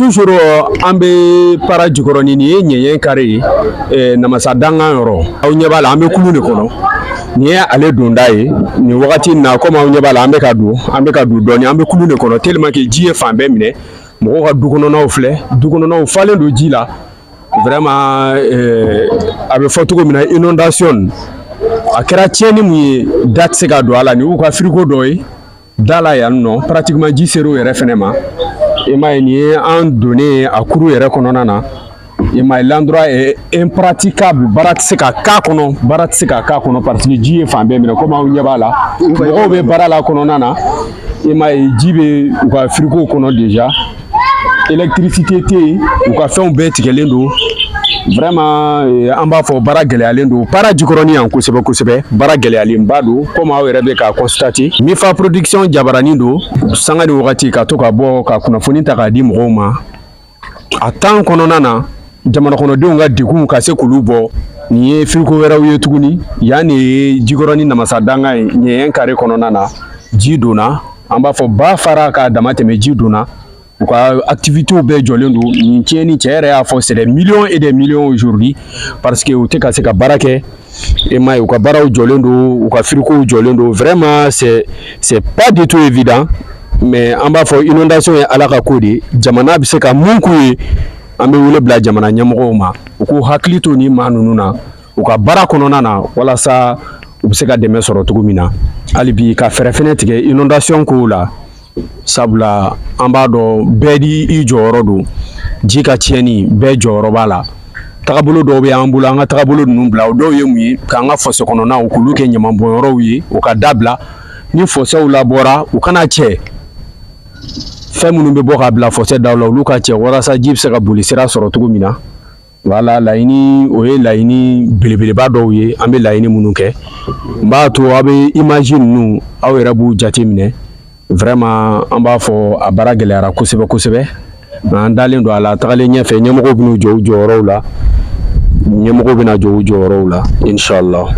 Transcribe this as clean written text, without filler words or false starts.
Toujours an bɛ Para Jikɔrɔni, nin ye Ɲɛɲɛ kare ye, namasa dankan yɔrɔ. Aw ɲɛ b'a la, an bɛ kulu de kɔnɔ. Nin ye ale donda ye nin wagati in na. Komi aw ɲɛ b'a la, an bɛ ka don, an bɛ ka don dɔɔni. An bɛ kulu de kɔnɔ tellement que ji ye fan bɛɛ minɛ. Mɔgɔw ka du kɔnɔnaw filɛ, du kɔnɔnaw falen don ji la. Vraiment, a bɛ fɔ cogo min na, inondation a kɛra tiɲɛni mun ye, da tɛ se ka don a la. Nin y'u ka frigo dɔ ye da la yan nɔ. Pratiquement ji ser'o yɛrɛ fɛnɛ ma. I m'a ye, nin ye an donnen a kuru yɛrɛ kɔnɔna na. I m'a ye, l'endroit est impraticable. Baara tɛ se ka k'a kɔnɔ, baara tɛ se ka k'a kɔnɔ parce que ji ye fan bɛɛ minɛ. Komi aw ɲɛ b'a la, mɔgɔw bɛ baara la kɔnɔna na. I m'a ye, ji bɛ u ka frigo kɔnɔ déjà. Électricité tɛ yen, u ka fɛnw bɛɛ tigɛlen don. Vraiment, an b'a fɔ baara gɛlɛyalen don Para Jikɔrɔni yan kosɛbɛ kosɛbɛ. Baara gɛlɛyalenba don, komi aw yɛrɛ bɛ k'a constater. Mifa Production jabaranin don sanga ni wagati ka to ka bɔ ka kunnafoni ta k'a di mɔgɔw ma a temps kɔnɔna na, jamana kɔnɔdenw ka degun ka se k'olu bɔ. Nin ye frigo wɛrɛw ye tuguni. Yan de ye Jikɔrɔni namasa dankan ye, Ɲɛɲɛ kare kɔnɔna na. Ji donna, an b'a fɔ ba fara k'a dama tɛmɛ, ji donna, u ka activités bɛɛ jɔlen don. Nin tiɲɛni, cɛ yɛrɛ y'a fɔ, c'est des millions et des millions aujourd'hui, parce que u tɛ ka se ka baara kɛ. E m'a ye, u ka baaraw jɔlen don, u ka frigow jɔlen don. Vraiment, c'est pas du tout évident. Mais an b'a fɔ inondation ye Ala ka ko de ye. Jamana bɛ se ka mun k'u ye? An bɛ wele bila jamana ɲɛmɔgɔw ma, u k'u hakili to nin maa ninnu na u ka baara kɔnɔna na, walasa u bɛ se ka dɛmɛ sɔrɔ cogo min na. Hali bi ka fɛɛrɛ fɛnɛ tigɛ inondation kow la, sabula an b'a dɔn bɛɛ ni i jɔyɔrɔ don. Ji ka tiɲɛni, bɛɛ jɔyɔrɔ b'a la. Tagabolo dɔw bɛ an bolo, an ka tagabolo ninnu bila. O dɔw ye mun ye? K'an ka fosse kɔnɔnaw k'olu kɛ ɲamanbɔnyɔrɔw ye, o ka dabila. Ni fossew labɔra, u kana cɛ fɛn minnu bɛ bɔ ka bila fosse daw la, olu ka cɛ, walasa ji bɛ se ka boli sira sɔrɔ cogo min na. Wala laɲini, o ye laɲini belebeleba dɔw ye, an bɛ laɲini minnu kɛ. N b'a to aw bɛ image ninnu, aw yɛrɛ b'u jate minɛ. Vraiment, an b'a fɔ a baara gɛlɛyara kosɛbɛ kosɛbɛ, nka an dalen don a la, tagalen ɲɛfɛ, ɲɛmɔgɔw bɛn'u jɔ u jɔyɔrɔw la, ɲɛmɔgɔw bɛna jɔ u jɔyɔrɔw la, inshallah.